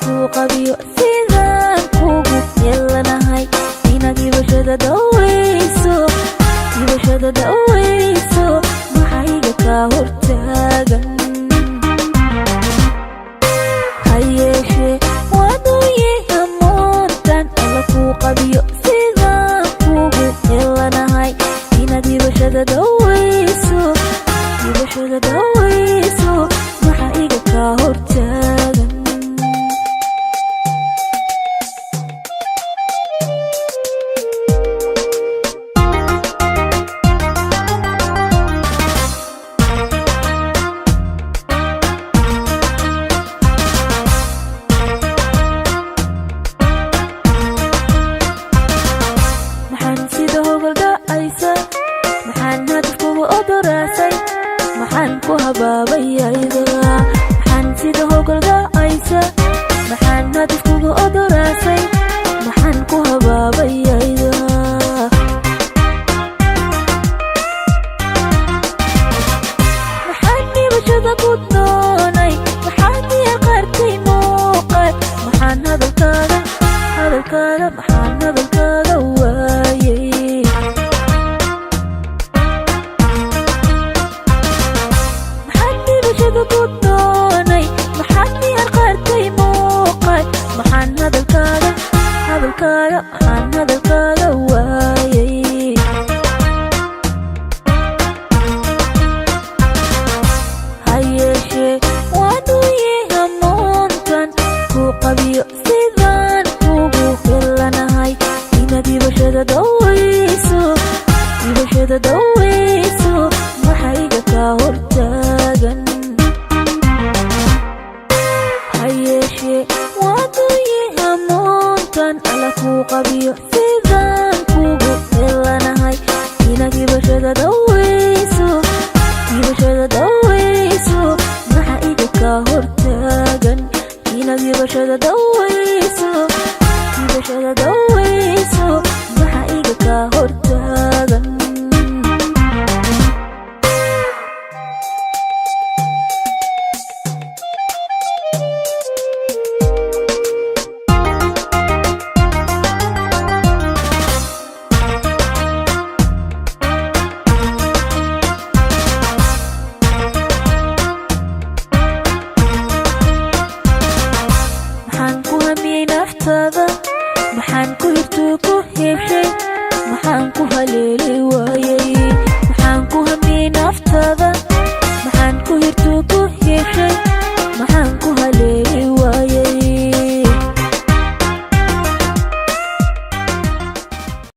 Kuu qabiyo sidaan kugu yeelanahay inaad ibashada dhaweyso, ibashada dhaweyso, maxayga kaa hortaagan? Ha yeeshee waaduye hamoontan alla kuu qabiyo sidaan kugu yeelanahay inaad ibashada dhaweyso, ibashada dhaweyso, maxa iga kaa hortaagan? Maxaan sida hogol dhacaysa? Maxaan hadafkuga odoraasay? Maxaan ku habaabayayda? Maxaan sida hogol dhacaysa? Maxaan hadafkuga odoraasay? Maxaan ku habaabayayda? Maxaan dhibashada ku doonay? Maxaan diyaar qaarkay muuqay? Maxaan hadalkaaga, hadalkaaga, maxaan hadalkaaga waayay? Maxaan dhibashada ku doonay? Maxaan diyaar qaarkay muuqay? Maxaan hadalkaaga, hadalkaaga, maxaan hadalkaaga waayay? Ha yeeshee waaduye hamoontan kuu qabiyo sidaan kugu helanahay inaad ibashada dhaweyso, ibashada dhaweyso, maxayga kaa hortaagan? Ha yeeshee waaduye hamoontan alla kuu qabiyo sidaan kugu helanahay inaad ibashada dhaweyso, ibashada dhaweyso, maxa iga kaa hortaagan? Inaad ibashada dhaweyso, ibashada dhaweyso, maxa iga kaa hortaagan? Maxaan ku hamiyey naftaada? Maxaan ku hirtuu ku heshay? Maxaan ku haleeli?